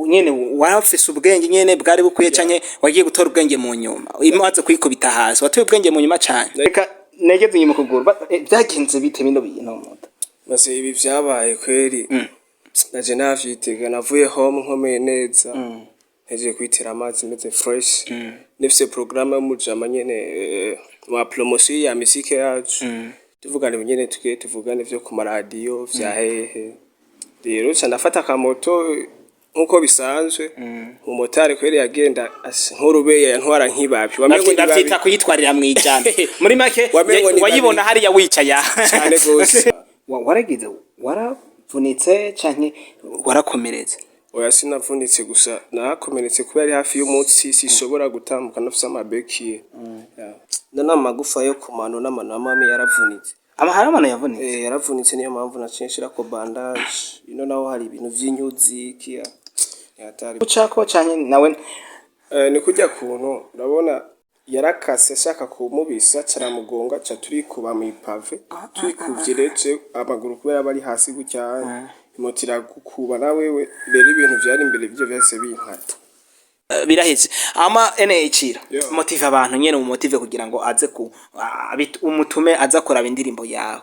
Nyene warafise ubwenge nyene bwari bukwiye, canke wagiye gutora ubwenge mu nyuma imaze kwikubita hasi? Watoye ubwenge mu nyuma cane? Reka negeze inyuma ukuguru. Vyagenze bite bino bintu, muta? Maze ibi vyabaye kweri, naje navyitega. Navuye home nkomeye neza, ntejeje kwitera amazi, meze fresh, nifise programme y'umujama nyene, wa promotion ya misike yacu, tuvugana ibi nyene, tugiye tuvugane vyo ku maradiyo vya hehe. Rero ca ndafata akamoto nkuko bisanzwe. Umumotari kweri yagenda nk'urubeya, yantwara nk'ibabi, wamengo ni babi. Bavyita kuyitwarira mwijana muri make. Wamengo ni Wayibona babi. hariya wicaye. Cane gose. Waragize, waravunitse canke warakomeretse? Oya, sinavunitse, gusa narakomeretse kubera ari hafi y'umutsi, sishobora gutambuka nafise ama béquilles. None amagufa yo ku mano n'amano amwe yaravunitse. Amahara amano yavunitse? Eh, yaravunitse, niyo mpamvu naciye nshirako bandage. Ino naho hari ibintu vy'inyuzi kiya hatari. Ucako canke nawe? Eh, ni kurya kuntu urabona yarakase ashaka kumubisa, caramugonga, ca turikuba mw'ipave. Turikuvye rero, amaguru kubera aba ari hasi gutya, imoto iragukuba na wewe. Rero ibintu vyari imbere vyo vyahise binkata. Biraheze ama NH. Yeah. Motive abantu nyene, mu motive kugira ngo aze ku umutume aza kuraba indirimbo yawe.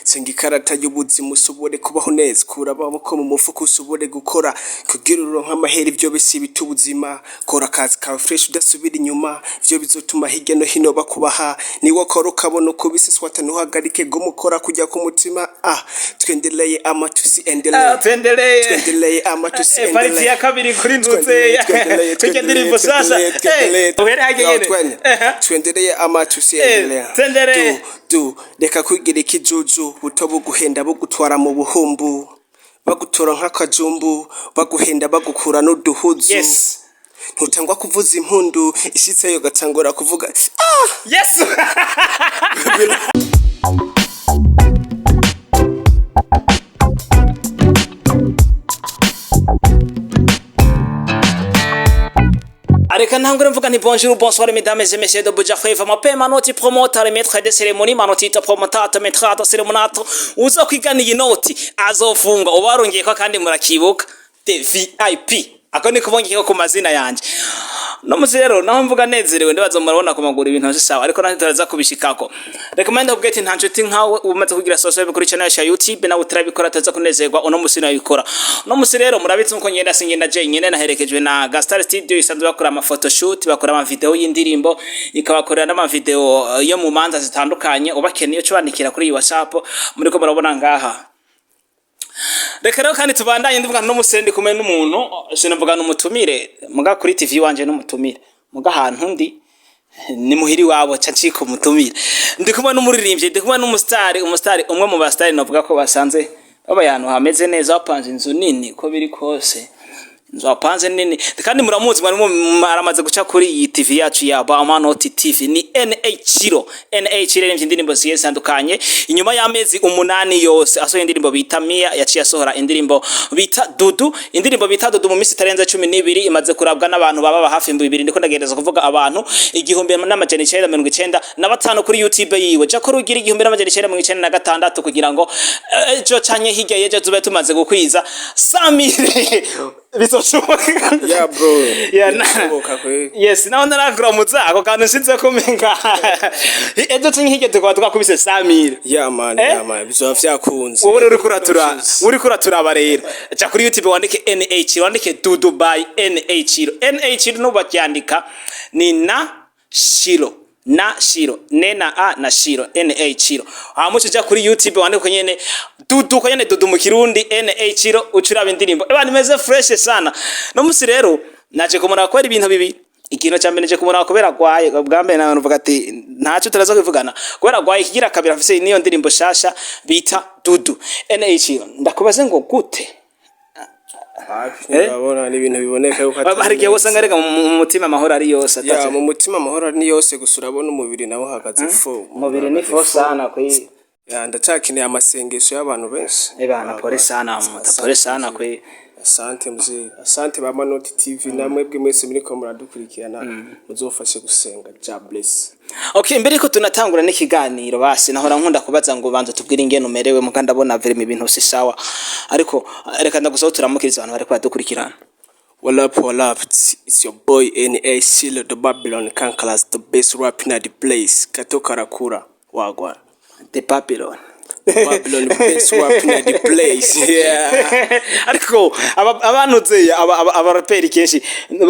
Senga ikarata y'ubuzima usobore kubaho neza, kura amaboko mu mufuko usobore gukora kugira uronke amahera. Ivyo bisi bita ubuzima. Kora akazi kawe fresh udasubira inyuma, ivyo bizotuma hirya no hino bakubaha. Niwo kora ukabona uko biseswata, ntuhagarike gumukora kujya ku mutima. Ah, twendeleye ama tusiendelee. Tuendelee. Twendeleye ama tusiendelee. Partie ya kabiri kuri ntuzeya kuri ndirimbo sasa. Uhere hage nyene. Twendeleye ama tusiendelee. Tuendelee. Du reka kwigira ikijuju, buto buguhenda bugutwara mu buhumbu, bagutora nk'akajumbu, baguhenda bagukura n'uduhuzu. Ntutangwa kuvuza impundu, ishitseyo gatangura kuvuga ah! Yes. Reka ntangure mvuga nti bonjour, bonsoir, mesdames et messieurs de Buja Flavor, mape manoti promoter, maître de cérémonie, manotita promotato maître cérémonato. Uza kwigana iyi noti azofunga ubarongeye ko, kandi murakibuka the VIP ako ni kubongeye ku mazina yanje. No musi rero naho mvuga nezerewe, ndibaza murabona ku maguru ibintu sawa, ariko nanjye turaza kubishikako. Reka mende ubwete nta nshuti nkawe umaze kugira subscribe kuri channel ya YouTube, nawe utarabikora ataza kunezerwa uno musi nabikora. Uno musi rero murabitse nkuko ngenda, singenda je nyene, naherekejwe na Gastar Studio isanzwe bakora ama photoshoot, bakora ama video y'indirimbo, ikabakorera n'ama video yo mu manza zitandukanye. Ubakeneye cyo bandikira kuri iyi WhatsApp muriko murabona ngaha. Reka rero kandi tubandanye. Ndivuga no musi ndi kumwe n'umuntu, sinavuga n'umutumire muga kuri TV wanje, n'umutumire muga ahantu ndi ni muhiri wabo, ca ncika umutumire. Ndi kumwe n'umuririmbyi, ndi kumwe n'umusitari, umusitari umwe mu basitari novuga ko basanze babaye ahantu hameze neza, bapanze inzu nini. Ko biri kose inzu bapanze nini, kandi muramuzi, mwari maramaze guca kuri iyi TV yacu ya Bamanoti TV. Ni NA Chiro. NA Chiro yaririmbye indirimbo zigiye zitandukanye. Inyuma y'amezi 8 yose asohoye indirimbo bita Mia, yaciye asohora indirimbo bita Dudu. Indirimbo bita Dudu mu minsi itarenze 12 imaze kurabwa n'abantu baba hafi 2000. Ndiko ndagerageza kuvuga abantu 1995 kuri YouTube yiwe. Jako rugira 1996 kugira ngo ejo canke hirya y'ejo tube tumaze gukwiza 100,000. Bizoshoboka? Yeah bro. Yeah, Birashoboka kweli. Yes, naho narakuramutsa ako kantu nshize kumenga ejo canke hirya tukaba twakubise 100,000. Yeah man. Eh? Yeah man, bizoba vyakunze. Wowe rero uriko uraturaba rero, ca kuri YouTube wandike NH, wandike Dudu by NH. NH nubaryandika ni na shiro, na shiro ne na a na shiro, NA Chiro. Hama uca uja kuri YouTube wandike nyene Dudu, ko nyene Dudu mu Kirundi, NA Chiro, uca uraba indirimbo ebana imeze fresh sana. No musi rero naje kumuraba kubera ibintu bibiri. Ikintu cya mbere, nje kumuraba kubera agwaye. Bwa mbere nawe nuvuga ati ntacyo turaza kwivugana kubera agwaye. Ikigira kabiri, afise niyo ndirimbo shasha bita Dudu. NH, ndakubaze ngo gute? Urabona ni ibintu biboneka yuko atari Hari igihe neza. usanga rega mu mutima amahoro ari yose Ya, ataje. mu mutima amahoro ni yose, gusa urabona umubiri nawo uhagaze fo. Umubiri ni fo sana kwi. Ya, ndacakeneye amasengesho y'abantu benshi. Ebana, pole sana muta, pole sana kwi. Asante mzee, asante ba Manoti TV, namwe bwe mwese muriko muradukurikirana, muzofashe gusenga. Jah bless. Okay, mbere ko tunatangura n'ikiganiro, basi nahora nkunda kubaza ngo banza tubwire ingene umerewe, muga ndabona vraiment ibintu si sawa, ariko reka ndagusaba turamukiriza abantu bariko badukurikirana. What up, what up? It's your boy N.A. Silo, the Babylon Conquerors, the best rap in the place. Kato Karakura, Wagwan. The Babylon. Babylon, the best rap in the place. Yeah. Ariko abantuze abaraperi kenshi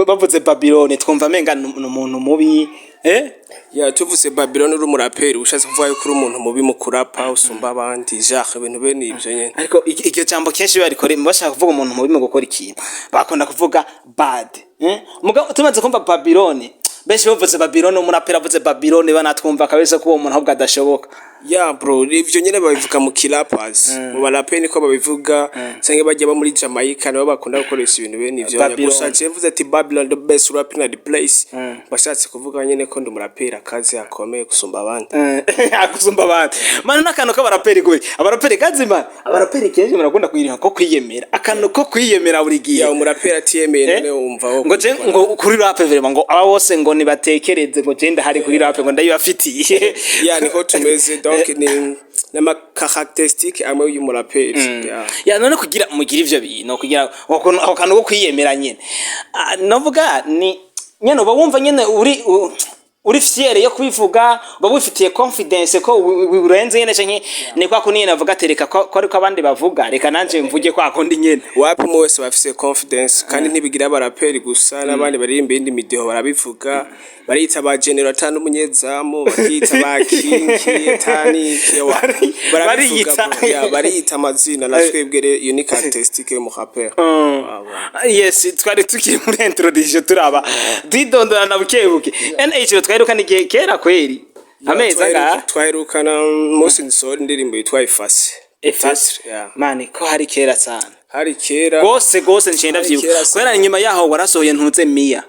bavuze Babylon twumva amenga ni umuntu mubi, eh? Yeah, tuvuze Babylon uri umuraperi ushatse kuvuga yuko uri umuntu mubi mu kurapa usumba abandi, genre ibintu bene ivyo nyene. Ariko iryo jambo kenshi barikore bashaka kuvuga umuntu mubi mu gukora ikintu, bakunda kuvuga bad, eh? Mugabo tumaze kumva Babylon, benshi bavuze Babylon, umuraperi avuze Babylon banatwumva kabisa ko uwo muntu ahubwo adashoboka. Yeah bro, ivyo nyene babivuga mu kirappers, mu baraperi niko babivuga, canke bajya bo muri Jamaica nabo bakunda gukoresha ibintu bene ivyo. Babylon. Gusa je mvuze ati Babylon the best rap in the place, bashatse kuvuga nyene ko ndi umuraperi akazi akomeye gusumba abandi. Gusumba abandi mana n'akantu k'abaraperi kubera abaraperi kazima, abaraperi kenshi barakunda kuyirinka ko kwiyemera, akantu ko kwiyemera buri gihe. Ya, umuraperi atiyemeye Eh? none wumva wo Ngo je ngo kuri rap vraiment ngo aba bose ngo nibatekereze ngo je ndahari kuri rap ngo ndayibafitiye. Ya, niko tumeze, donc ni n'ama caractéristique amwe y'umuraperi, yeah. Ya, none kugira mugire ivyo bintu, kugira ako kantu ko kwiyemera nyene. Ah, novuga ni nyene uba wumva nyene uri uri fier yo kubivuga, uba wifitiye confidence ko urenze nyene, canke ni kwa kundi nyene avuga ati reka ko ariko abandi bavuga, reka nanje mvuge kwa kundi nyene? Wapi, umwe wese bafise confidence, kandi ntibigira abaraperi gusa, n'abandi baririmba iyindi midiho barabivuga, bariyita ba general n'umunyezamu, bakiyita ba kinki ataniki barabivuga. Bariyita. Bro, yeah, bariyita amazina, na twebwe rero iyo ni caractéristique y'umuraperi. Yes, twari tukiri muri introduction, turaba twidondorana buke buke. NH twaherukana igihe kera kweri, amezi angahe? Twaherukana umunsi nsohora indirimbo yitwa Efase. Efase. Yeah. Mani ko hari kera sana. Hari kera. Gose gose, nciye Hari ndavyibuka kera sana. Kubera inyuma yaho warasohoye ntuze Mia.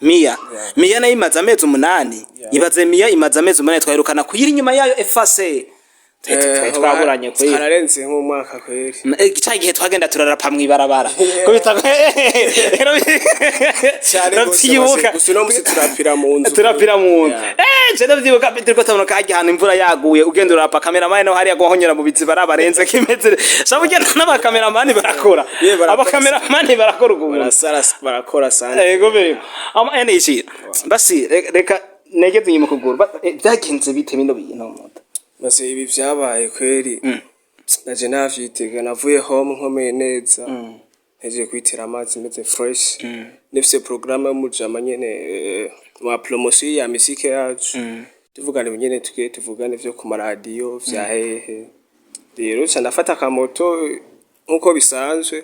Mia. Mia nayo imaze amezi 8. Ibaze, Mia imaze amezi 8, twaherukana kuyiri inyuma yayo Efase. Twari twaburanye kweri. Hararenze nk'umwaka kweri. Ca gihe twagenda turarapa mw'ibarabara ko bita rero Cyane gose. ndavyibuka. Gusa uno musi turapira mu nzu. Turapira mu nzu. Yeah. Je ndavyibuka turiko tubona kajya ahantu imvura yaguye, ugenda urapa, cameraman naho hariya guhonyora mu biziba arabarenze kimeze sabu ugenda n'abakameramani barakora. Yeah, barakora. Abakameramani barakora ukuntu. Barasara, barakora sana. Ego bebe ama energy basi reka negeze inyuma kuguru. Byagenze bite bino bintu muta? Maze ibi vyabaye kweri naje navyitega, navuye home nkomeye neza, ntejeje kwitera amazi meze fresh, nifise programme y'umujama nyene, wa promotion ya misike yacu, tuvugana nyene tugiye tuvugane vyo ku maradiyo vya hehe. Rero ca ndafata akamoto nkuko bisanzwe,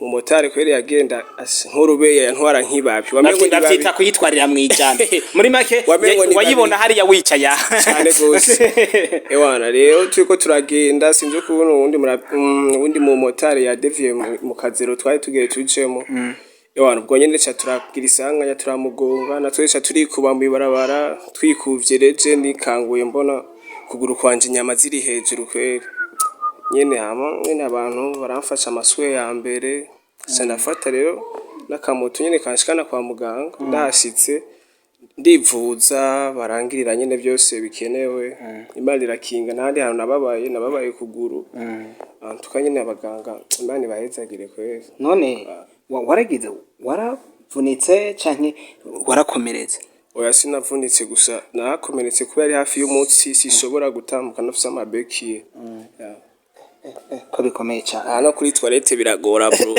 umumotari kweri yagenda nk'urubeya, yantwara nk'ibabi, wamengo ni babi. Bavyita kuyitwarira mwijana muri make. Wamengo ni Wayibona babi. hariya wicaye. Cane gose. Ewana, rero turiko turagenda, sinzi ukuntu uwundi uwundi mumotari yadeviye mu kazero twari tugiye tujemo. Ewana, ubwo nyene ca turagira isanganya, turamugonga, natwe ca turikuba mw'ibarabara. Twikuvye reje nikanguye mbona ukuguru kwanje inyama ziri hejuru kweri nyene. Hama nyene abantu baramfasha amaswe ya mbere, ca ndafata rero n'akamoto nyene kanshikana kwa muganga. Ndahashitse ndivuza, barangirira nyene byose bikenewe, Imana irakinga, ntahandi hantu nababaye, nababaye ukuguru. Antuka nyene abaganga Imana ibahezagire kweri. None waragize waravunitse canke warakomeretse? Oya, sinavunitse, gusa narakomeretse kubera ari hafi y'umutsi, sishobora gutambuka nafise amabéquilles. Yeah. Ko bikomeye cyane. Aha no kuri toilette biragora bro.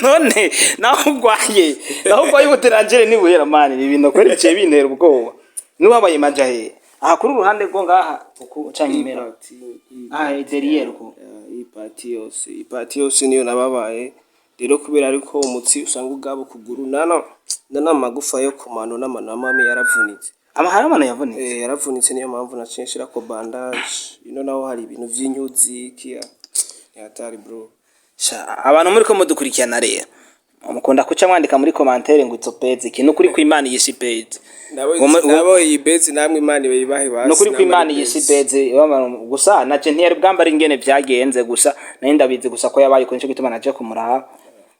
None naho ugwaye ubuterangere nibuhera mani, ibi bintu kweri biciye bintera ubwoba. Nubabaye maja he? Aha kuri uruhande rwo ngaha uku canke impera aha derrière uku? Iyi partie yose, iyi partie yose niyo nababaye rero, kubera ariko umutsi usanga ugaba ukuguru, nana amagufa yo ku mano n'amanamame yaravunitse. Amahara amano yavunitse? Eh, yaravunitse, niyo mpamvu naciye nshirako bandage. Ino naho hari ibintu vy'inyuzi kia, ni hatari bro. Sha, abantu muri ko mudukurikirana rero mukunda kuca mwandika muri commentaire ngo izo bezi iki, nukuri ko Imana yisi bezi. Nabo iyi bezi namwe Imana ibahe basi. Nukuri ko namwe Imana ari yisi bezi. Bezi gusa naje ntiyari bwambara ingene vyagenze, gusa nari ndabizi gusa ko yabaye ko nico gituma naje kumuraba.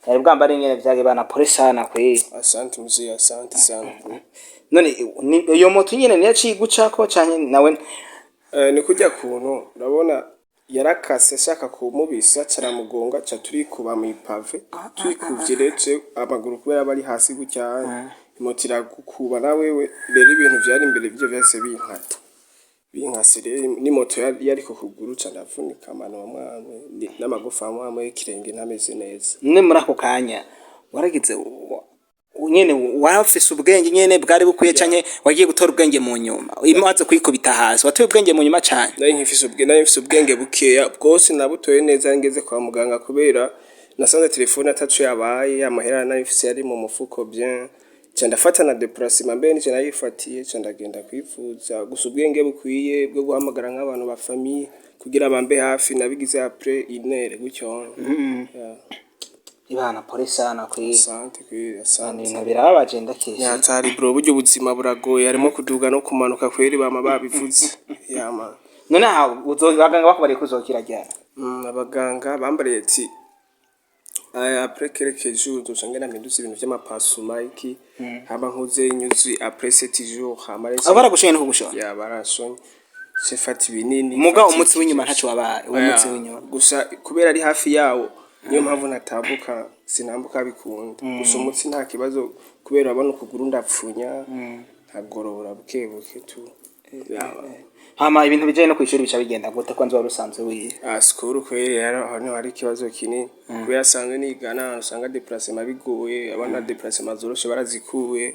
Yari bwambara ingene vyagenze bana, pole sana kweli. Asante mzee, asante sana bro. None iyo moto nyene niyo yaciye igucako canke nawe? Eh, ni kurya kuntu urabona Yarakase ashaka kumubisa, caramugonga, ca turikuba mw'ipave. Turikuvye rero, je amaguru kubera aba ari hasi gutya, imoto iragukuba na wewe. Rero ibintu vyari imbere vyo vyahise binkata, binkase rero n'imoto yari ku kuguru, ca ndavunika amano amwe amwe n'amagufa amwe amwe y'ikirenge ntameze neza. None muri ako kanya waragize nyene warafise ubwenge nyene bwari bukwiye, canke wagiye gutora ubwenge mu nyuma imaze kwikubita hasi? Watoye ubwenge mu nyuma cane? Nari nkifise ubwenge bukeya. Bwose nabutoye neza ngeze kwa muganga, kubera nasanze telefone ataco yabaye, amahera nari mfise yari mu mufuko bien, ca ndafata na déplacement mbere nico nayifatiye, ca ndagenda kwivuza. Gusa ubwenge bukwiye bwo guhamagara nk'abantu ba famille kugira bambe hafi nabigize après une heure gutyo. Yeah. Ibana, pole sana kwi. Asante kweli, asante. Ibintu birababaje, ndakesha. Nyatari bro, burya ubuzima buragoye, harimo kuduga no kumanuka kweri, bama babivuze yama. None aha abaganga bakubariye ko uzokira ryari? Abaganga bambariye ati aya après quelques jours nzoca ngenda mpinduza ibintu vy'ama pansements iki, hama nkuze inyuzi après 7 jours, hama rero Abo baragushonye no kugushona? Ya, barashonye, fata ibinini. Muga fata umutsi iki w'inyuma vyose. Ntaco wabaye uwo Oya, mutsi w'inyuma? Gusa kubera ari hafi yawo niyo mpamvu ntatambuka, sinambuka bikunda. Gusa umutsi nta kibazo, kubera urabona ukuguru ndapfunya nkagorora buke buke tu. Yaba. Hama ibintu bijanye no kwishuri bica bigenda gute, ko nzi wari usanzwe wiga? Ah, sikuru kweri rero aho niho hari ikibazo kinini, kubera asanzwe nigana ahantu usanga déplacement bigoye, abana déplacement zoroshe barazikuye.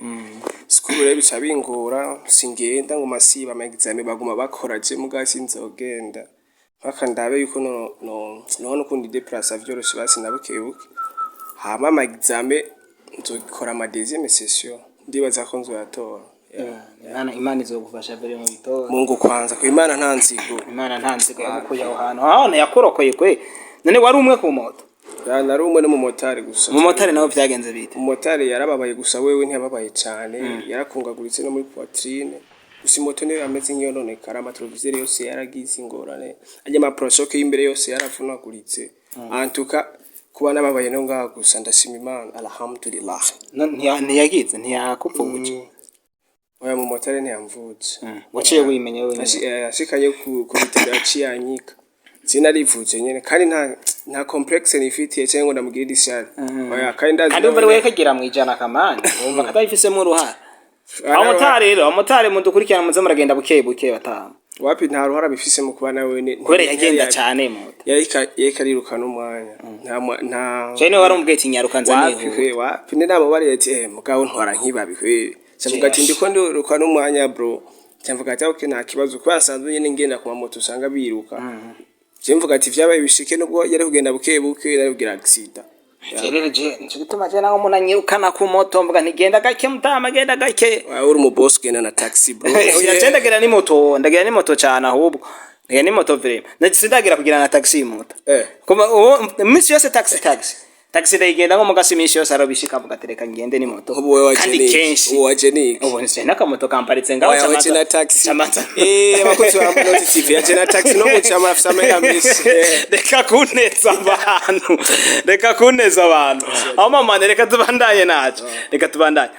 Sikuru rero bica bingora, singenda ngo masiba ama examen baguma bakora, je muga sinzogenda mpaka ndabe yuko no none ukundi déplacer vyoroshe basi na buke buke. Hama ama examen nzokora ama deuxième session, ndibaza ko nzoyatora. Yeah. Imana izogufasha mbere mu bitora. Mungu kwanza, ku Imana nta nzigo. Imana nta nzigo, yagukuye aho hantu, aho yakurokoye kwe. None wari umwe ku moto? Ya, nari umwe n'umumotari gusa. Umumotari nawe vyagenze bite? Umumotari yarababaye, gusa wewe ntiyababaye cane, yarakungaguritse no muri poitrine. Gusa imoto niyo yameze nk'iyononekara, ama rétroviseurs yose yaragize ingorane, arya ama pare-chocs y'imbere yose yaravunaguritse. Antuka kuba nababaye no ngaha gusa, ndashima Imana, alhamdulillah. Ntiyagize, ntiyakupfubuje? Oya, mumotari ntiyamvutse. Waciye wimenya wenyine? Ashikanye ku bitaro yaciye anyika, sinarivuje nyene, kandi nta complexe nifitiye cyangwa ngo ndamugirire ishyari, oya, kandi ndazi. Kandi umva we kagera mwijana kamani, wumva katayifisemo uruhara. Abamotari rero, abamotari mudukurikirana, muze muragenda buke buke bataha. Wapi, nta ruhara bifise mu kuba nawe Kubera yagenda cane moto. Yariko ariruka n'umwanya, nta Jewe wari umubwiye ati nyaruka nza Wapi nihuta. Kwe wapi, ni namubariye ati mugabo ntwara nkibabi kwe, cavuga ati ndiko ndiruka n'umwanya bro, cavuga ati okay, nta kibazo, kubera asanzwe nyene ngenda ku mamoto usanga biruka. Je mvuga ati vyabaye bishike, nubwo yari kugenda buke buke yari kugira accident. Rero je nico gituma je naho umuntu anyirukana ku moto mvuga nti genda gake mutama, genda gake. Wawe uri mu boss, ugenda na taxi bro. Oya, je ndagenda n'imoto, ndagenda n'imoto cane, ahubwo ndagenda n'imoto vraiment. Sindagira kugira na taxi moto. Kuma ubu iminsi yose taxi, taxi, taxi ndayigenda nko mugasi iminsi yose arabishika avuga ati reka ngende n'imoto. Ubu wewe waje Kandi niki? kenshi Ubu waje niki? Ubu nse n'akamoto kamparitse ngaho. Oya, waje na taxi. Camanza. Abakozi ba Noti TV yaje na taxi no mucama afise amahera menshi. Reka kuneza abantu, reka kuneza abantu aho mama, reka tubandanye naco, reka tubandanye.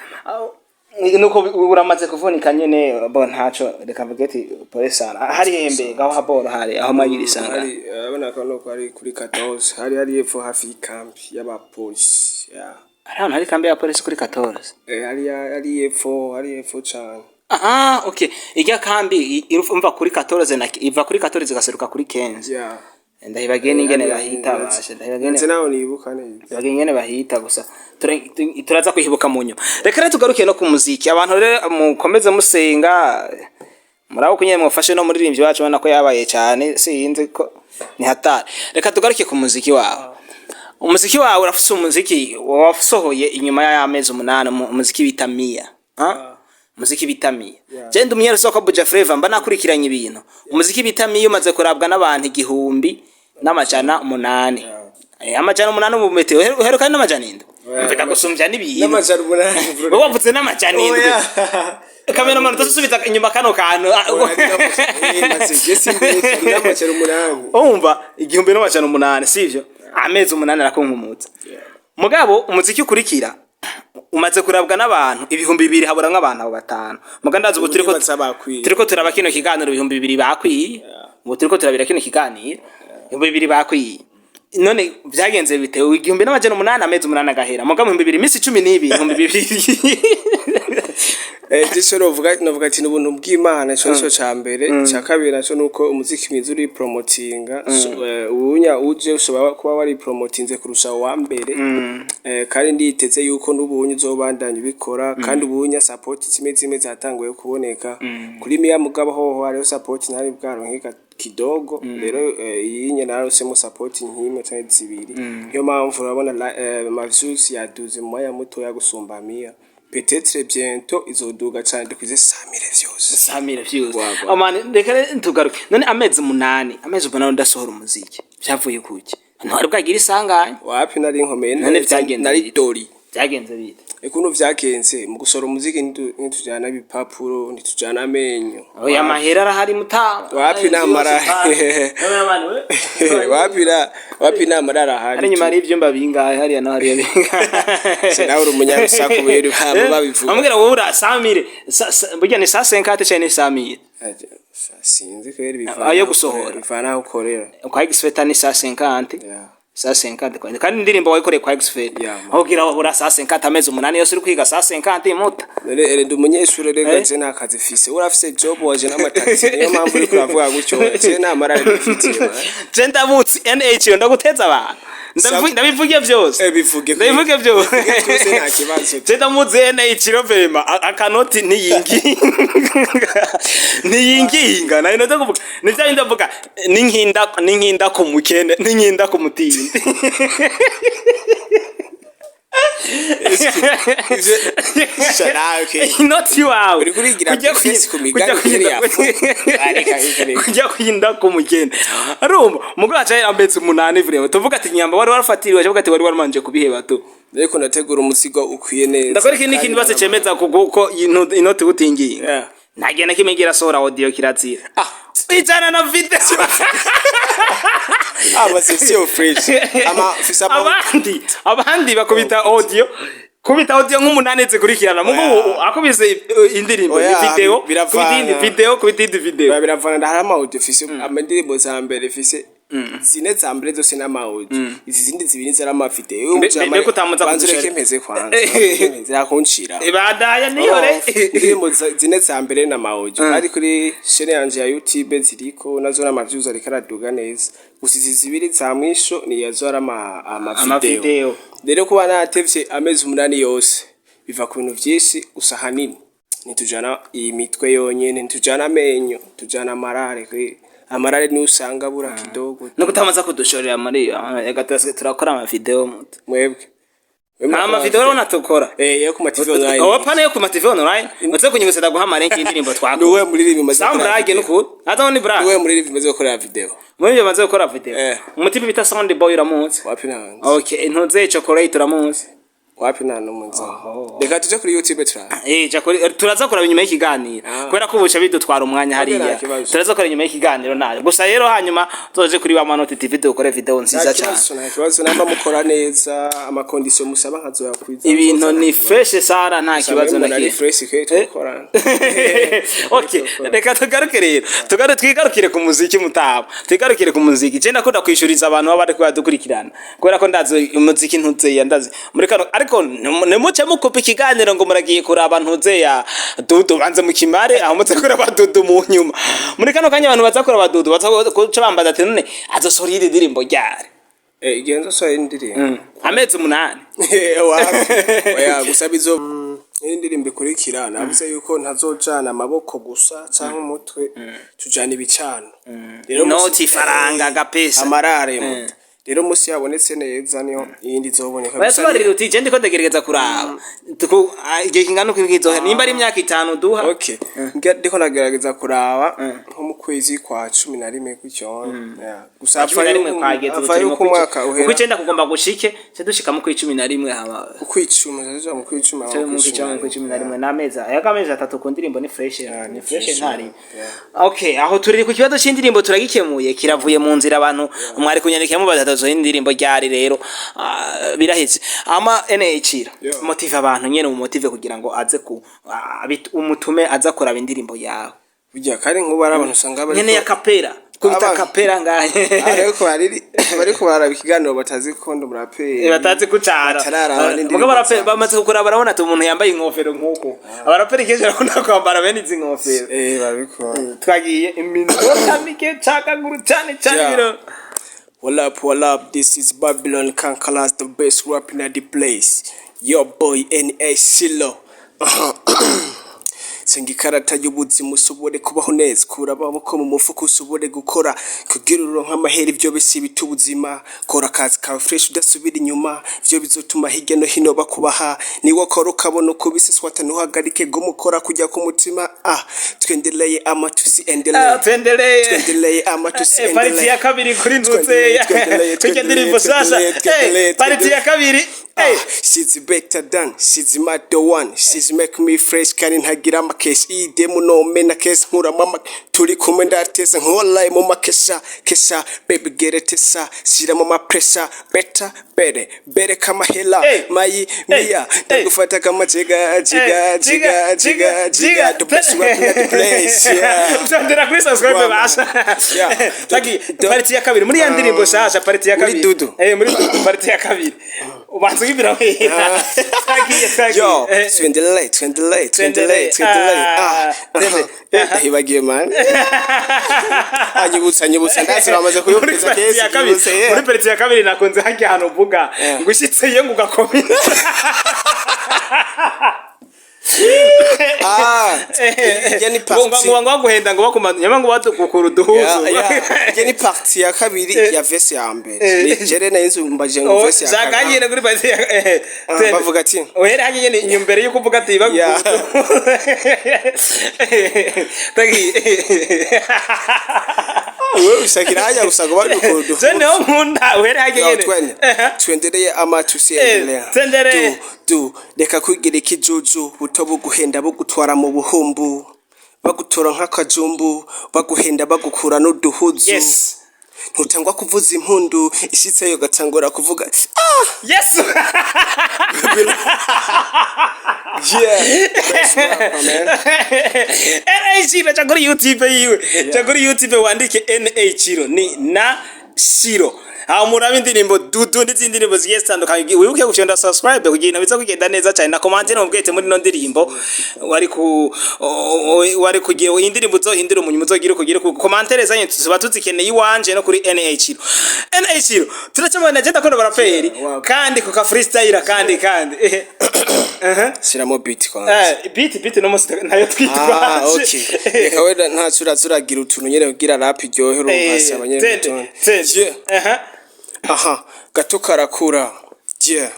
Nuko uramaze kuvunika nyene, bo ntaco, reka mvuge ati pole sana. Hari hembe ngaho haboro, hari aho mwagira isanga? Hari urabona ko nuko hari kuri 14, hari hepfo hafi y'ikambi y'abapolisi, yeah. Hari ahantu hari kambi ya polisi kuri 14? Hari hepfo, hari hepfo cane. Ah, okay, irya kambi umva kuri 14 na iva kuri 14 igaseruka kuri 15. Ndahibagiye n'ingene bahita bashe, ndahibagiye. Ndetse naho nibuka neza. Ndahibagiye ingene bahita, gusa turaza kwihibuka mu nyuma. Reka rero tugaruke no ku muziki. Abantu rero mukomeze musenga, murabo kunyene mufashe no muririmbyi wacu, ubona ko yabaye cyane, sinzi ko ni hatari. Reka tugaruke ku muziki wawe. Umuziki wawe, urafise umuziki wasohoye inyuma y'amezi 8, umuziki bita Mia, ha? Umuziki bita Mia. Je ndi umunyeri soko Buja Flavor, mba nakurikiranye ibintu. Umuziki bita Mia umaze kurabwa n'abantu 1800. 800 mu metero uheruka n'700. Mvuga gusumbya n'ibintu. N'800 bro. Wowe wavuze n'700. Oya. Kamera utasubiza inyuma kano kantu. N'800. Umva, 1800, sivyo? Amezi 8 arakunkumutsa. Mugabo umuziki ukurikira umaze kurabwa n'abantu 2000, habura nk'abantu abo batanu. Muga ndazi ubu turiko Ndibaza bakwiye. turiko turaba kino kiganiro, 2000 bakwiye. Ubu turiko turabira kino kiganiro. 2000 bakwiye. None vyagenze bite? 1800, amezi 8 agahera, muga mu 2000, imisi 12, 2000? Icyo novuga ati ni ubuntu bw'Imana, ico nico ca mbere. Ica kabiri naco nuko umuziki mwiza uri promotinga. So, ubunya uje ushobora kuba wari promotinze kurusha uwa mbere. Kandi nditeze yuko n'ubunye uzobandanya ubikora, kandi ubunya support zimwe zimwe zatanguye kuboneka kuri miya. Mugabo hoho hariho support ntari bwaronke kidogo. Rero iyi nye narosemo support nk'imwe canke zibiri, niyo mpamvu urabona ma views yaduze mu mwanya mutoya gusumba miya. Peut-être bientôt izoduga cane, dukwize 100,000 views. 100,000 views. Wagwa. Amani, reka rero tugaruke. None amezi 8 udasohora umuziki, vyavuye kuki? Ntwari bwagira isanganya? Wapi, nari nkomeye None neza, vyagenze nari bite? dori. Vyagenze bite? Ukuntu vyagenze mu gusohora umuziki, ntitujana ibipapuro, ntitujana amenyo. Oya, amahera arahari mutama. Wapi, namara wapi na wapi, namara arahari. Hari inyuma hari ivyumba bingahe hariya no hariya bingahe? Se nawe uri umunyarusaku rero, hama babivuga. Ambwira wowe ura 100,000, burya ni 150 canke ni 100,000? Sinzi kweri, bivana Ayo aho gusohora. ukorera, bivana aho ukorera. Kwa Xfeta ni 150. Yeah. 150 kandi indirimbo wayikoreye kwa Xfeta. Yeah, man. Aho ugira ura 150, amezi 8 yose uri kwiga 150 muta. None ere ndi umunyeshuri rega. Eh? Je nta kazi fise, urafise job waje n'amataxi, niyo mpamvu uriko uravuga gutyo. Je nta marare nifitiye, man. Je ndabutse NH, ndaguteza abantu. Ndabivuge byose. Bivuge. Ndabivuge byose. Bivuge byose, nta kibazo. Je ndamuzi NH Rovema, akanoti ntiyinginga, ntiyinginga. Nari ndaza kuvuga ni bya bindi ndavuga, ninkinda ninkinda ku mukene, ninkinda ku mutindi. Sha, okay. Inoti wawe. Uriko urigira Kujya business ku migani kujya yari yafu. Areka, reka, reka. Kujya kuyinda ku mugeni, arumva umugore aca amezi 8 vraiment. Tuvuga ati nyamba wari warafatiriwe, avuga ati wari waramanje kubiheba tu. Ariko ndategura umuzigo ukwiye neza. Ndakora ikindi kintu base cemeza kuko inoti utingiye. Yeah. Ntagiye na kimwe ngira sohora audio, kirazira ijana na video. Ah, basi sio fresh ama fisa Abandi bakubita audio, kubita audio nk'umunani zikurikirana mugo. Oya. Akubise indirimbo Oya, video, biravana. kubita indi video, kubita indi video. Biba biravana. Ndahari ama audio fise, amandirimbo za mbere fise zine za mbere zose n'ama audio, izi zindi zibiri zari ama video. Mbega utamuza Banza ureke kudushora. mpeze kwanza, zirakuncira. Ibadaya niyore. Indirimbo zine za mbere na ma audio ari kuri chaîne yanje ya YouTube, ziriko nazo n'ama views ariko araduga neza. Gusa izi zibiri za mwisho ni yazo ari ama Ama video. video. Rero kuba natevye amezi 8 yose biva ku bintu vyinshi, gusa ahanini ntitujana iyi mitwe yonyene, ntitujana amenyo, tujana amarare kwe. Amarare niyo usanga abura kidogo. No kutamaza kudushorera muri ega turakora ama video muto. Mwebwe Nta ma video rero tukora. Yo ku ma TV online. Opa, nayo ku ma TV online uze kunyibutsa, ndaguha amarenki y'indirimbo twakora. Niwe muririmbi maze Sound gukora brage video. nukuri aza ni brage. Niwe muririmbi maze gukorera video. Muri ibyo maze gukora video. Umutipe bita Sound Boy uramuzi? Wapi, nanze. Okay, ntuze Chocolate uramuzi? Wapi, nta n'umunzi. Reka tuje kuri YouTube turaba. Ja kuri turaza kuraba inyuma y'ikiganiro. Kubera ko ubuca bidutwara umwanya hariya. Nta kibazo. Turaza kuraba inyuma y'ikiganiro nayo. Gusa rero hanyuma tuzoje kuri wa Manoti TV dukore video nziza Nta cyane. kibazo, nta kibazo. Namba mukora neza, ama conditions musaba nkazoyakwiza. Ibintu ni fresh sana, nta kibazo na ari kimwe. fresh ke twakorana. Okay, reka tugaruke rero. Tugaruke, twigarukire ku muziki mutaba. Twigarukire ku muziki. Je ndakunda kwishuriza abantu baba bariko badukurikirana. Kubera ko ndazi umuziki ntuzeya ndazi. Muri kano ariko nimuce mukupa ikiganiro ngo muragiye kuraba ntuzeya Dudu, banze mukimare aho muze kuraba Dudu mu nyuma. Muri kano kanya abantu baza kuraba Dudu baza kuca bambaza ati none azosohora iyindi ndirimbo ryari? Igihe nzosohora indirimbo? Amezi 8. Wapi, oya. Gusa bizo iyi ndirimbo ikurikira navuze yuko ntazojana amaboko gusa canke umutwe, tujana ibicano. Rero Inoti, ifaranga, agapesa. Amarare muto. Rero musi yabonetse neza niyo iyindi izoboneka. Gusa Baratubarira uti je ndiko ndagerageza kuraba. Igihe kingana uko kizohera nimba ari imyaka 5 duha. Okay, ndiko ndagerageza kuraba nko mu kwezi kwa 11 gutyo. Yeah. Gusa 11 kwageze ubu apfa turi mu yuko umwaka uhera. ukw'icenda kugomba gushike ce dushika mu kw'11 hama. Ukw'icumi tuzoja mu kw'icumi hama. Cyo mu kw'icumi, mu kw'11 n'amezi ayaga amezi 3 ku ndirimbo ni fresh, ni fresh fresh, ntari. Okay, aho turi ku kibazo c'indirimbo turagikemuye, kiravuye mu nzira. Abantu mwari kunyandikira mubaza atazo indirimbo ryari rero, biraheze. Ama NH Yeah. motive abantu nyene mu motive kugira ngo aze ku umutume aza kuraba indirimbo yawe. Burya kandi nk'ubu hari abantu usanga bariko Nyene ya kapera. Kubita kapera ngahe. Ariko bararaba ikiganiro batazi ko ndi umuraperi. Batazi kucara. Batararaba n'indirimbo Mugabo zanje. bamaze kukuraba, barabona ati umuntu yambaye inkofero nk'uko abaraperi kenshi barakunda kwambara bene izi nkofero. Babikora. Twagiye iminota mike cakaguru cyane cyane. Biro. What up, what up? This is Babylon Conquerors, the best rapping at the place. Your boy N.A. Silo. Senga ikarata y'ubuzima usobore kubaho neza, kura amaboko mu mufuka usobore gukora kugira uronke amahera. Ivyo bisi bita ubuzima. Kora akazi kawe fresh udasubira inyuma, ivyo bizotuma hirya no hino bakubaha. Niwe kora ukabona uko biseswata, ntuhagarike gumukora kujya ku mutima. Ah, twendeleye amatusi endeleye. Ah, tuendelee. Twendeleye amatusi. Partie ya kabiri kuri ntuzeya Twendeleye, kuri ndirimbo sasa. twendeleye, Partie ya kabiri. Ah, she's better than, she's my the one, she's make me fresh kandi ntagira amakesi idemu no mena kesi nkuramo ama turi kumwe ndatesa nkolaye mu makesha kesha baby get it tesa shira mu ma pressure better bere bere kama hela mayi mia ndagufata kama jiga jiga jiga jiga jiga, the best rap in the place, yeah. Utondera kuri subscribe. Wow. Basha. Yeah. Tagi partie ya kabiri muri ya ndirimbo shasha, partie ya Muri kabiri. Dudu. Muri Dudu, partie ya kabiri ubanza ugibira wera. Twagiye, twagiye. Yo, twendeleye, twendeleye, twendeleye, twendeleye. Ah, twende. Ndahibagiye man. Anyibutsa, anyibutsa, ndazi bamaze Muri kuyumviriza partie kesi. ya kabiri. Nyibutse, yeah. Muri partie ya kabiri nakunze hajya ahantu uvuga ngo ushitseyo ngo ugakomeza. Ah, ijya ni ngo partie. ngo ngo guhenda ngo bakumana nyama ngo batukukura uduhuzu. Yeah, ijya ni partie ya kabiri ya verse ya mbere. Ni jere na inzu mbaje ngo verse ya Shaka kabiri. nyine kuri partie ya Ah, twende. bavuga ati Uhere hajya nyine inyuma yuko uvuga ati tagi. Wewe ushakira hajya gusa ngo badukura uduhuzu. Je niho nkunda uhere hajya Yo, nyine. twende. Twendeleye amatusi endelea. Twendeleye. Du, du, reka kwigira ikijuju buto buguhenda bugutwara mu buhumbu bagutora nk'akajumbu baguhenda bagukura n'uduhuzu. Ntutangwa kuvuza impundu ishitseyo gatangura kuvuga ah. Yeah, best rapper, man. NA Shiro, ca kuri YouTube yiwe, ca kuri YouTube wandike NA Shiro, ni na Shiro, aho muraba indirimbo Dudu n'izindi ndirimbo zigiye zitandukanye. Wibuke gufyonda subscribe kugira biza kugenda neza cyane na commentaire mubwete muri ino ndirimbo wari ku wari kugira indirimbo uzohindura umunyuma uzogira kugira ku commentaire zanyu tuba tuzikeneye iwanje no kuri NA Shiro. NA Shiro turacamana, je ndakunda baraperi. Kandi kuka freestyle kandi. Shiramo beat kwanza. Beat no musi nayo twitwaje. Ah, okay, reka wenda ntaco uraza uragira utuntu nyene kugira rap iryohe, urumva saba nyene Tende, utuntu. tende. Yeah. Aha gato karakura, yeah.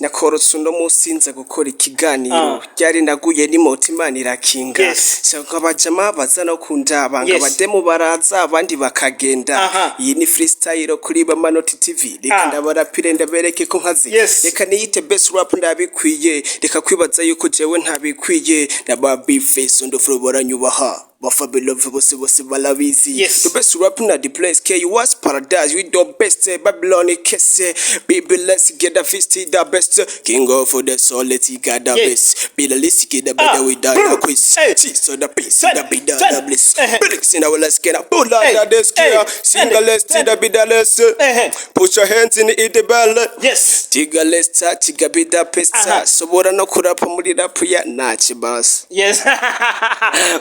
Nakorotse uno munsi nza gukora ikiganiro. Ryari naguye ni moto Imana irakinga. Shaka abajama baza no kundaba ngo abademu baraza abandi bakagenda. Iyi ni freestyle kuri Bamanoti TV, reka ndabarapire ndabereke ko nkazi. Reka niyite best rap ndabikwiye, reka kwibaza yuko jewe ntabikwiye. Naba big face on the floor baranyubaha, bafa bose bose barabizi. The best rap na the place K was paradise we the best, Babylon kese baby, let's get the fist the best king of the soul, let's get the best be the least get the better with the quiz. So the peace the be the bliss Bricks in our let's get a pull out the desk single let's the be the less put your hands in the bell. Tiga lesta tiga be the pesta sobora no kurapa muri rap ya nachi basi. Yes,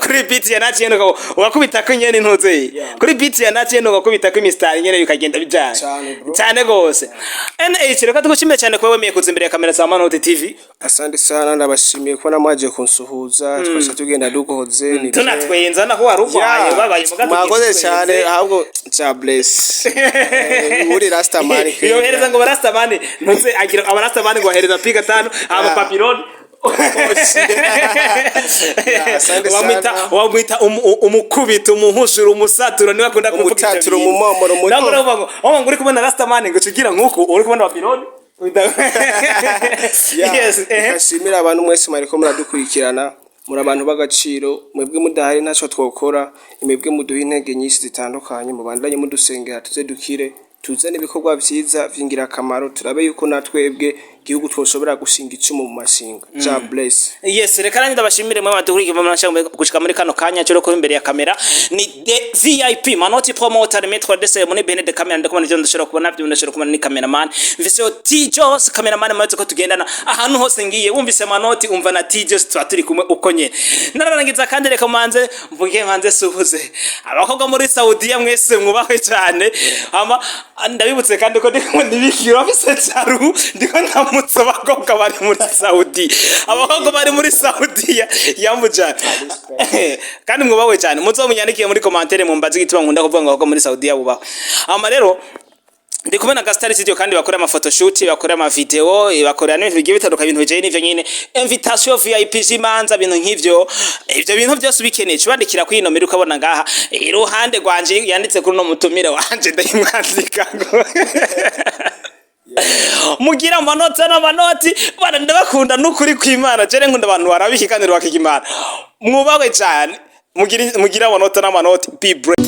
kuri beat ya naci nyene ugakubita ko nyene ntuze kuri beat ya naci nyene ugakubita ko imistari nyene bikagenda bijanye. Cane, bro. Cyane gose. NH, reka tugushimire cyane kuba wemeye kuza imbere ya kamera za Manoti TV. Asante sana, ndabashimiye kubona mwaje kunsuhuza twasha tugenda dukoze ni Tunatwenza naho wari urwaye ubabaye muga. Mwakoze cyane ahubwo ja bless. Uri Rastaman. Yohereza ngo barastamani ntuze agira abarastamani ngo ahereza piga tano aba papironi. Yeah, asante wamwita sana. Wamwita umukubito umuhushuro umusatura niwe akunda kuvuga ivyo Umutaturo, bintu. umumomoro, Ntabwo uravuga ngo oh, ngo uri kubona Rastaman ngo ucugira nkuku uri kubona papironi. Yeah, Yes. Ndashimira abantu mwese mwariko muradukurikirana, muri abantu b'agaciro. Mwebwe mudahari ntacyo twokora, mwebwe muduha intege nyinshi zitandukanye. Mubandanye mudusengera tuze dukire, tuzane ibikorwa vyiza vy'ingirakamaro, turabe yuko natwebwe Igihugu twoshobora gushinga icumu mu mashinga. Jah bless. Yes, reka nanjye ndabashimire mwe madukurikiye mu mashango gushika muri kano kanya cyo ko imbere ya kamera ni the VIP Manoti promoter, maître de cérémonie bene de camera. Ndakubona ivyo ndashobora kubona, byo ndashobora kubona ni cameraman mvise T Jos, cameraman maze ko tugendana ahantu hose ngiye. Wumvise Manoti, umva na T Jos, tuba turi kumwe uko nyene. Nararangiza kandi reka manze mvuge, manze suhuze abakobwa muri Saudiya mwese, mwubahwe cyane. Ama ndabibutse kandi ko ndiko nibikira bafise cyaru, ndiko ndamutse abakobwa bari muri Saudi, abakobwa bari muri Saudiya yambu cyane kandi mwubahwe cyane. Muzomunyandikiye muri commentaire mumbaze igituma nkunda kuvuga ngo abakobwa muri Saudiya bubahwe. Ama rero ndi kumwe na Gastar Studio, kandi bakora ama photoshoot, bakora ama video, bakora n'ibintu bigiye bitandukanye, ibintu bijanye n'ivyo nyine, invitation VIP z'imanza, ibintu nk'ivyo. Ivyo bintu byose ubikeneye ubandikira kuri ino nomero ukabona ngaha iruhande rwanje yanditse kuri no mutumire wanje, ndayimwandika ngo mugira amanota n'amanoti bana. Ndabakunda n'ukuri kw'Imana, jere nkunda abantu barabiki kandi rwakiga Imana. Mwubahwe cyane, mugira amanota n'amanoti. Be brave.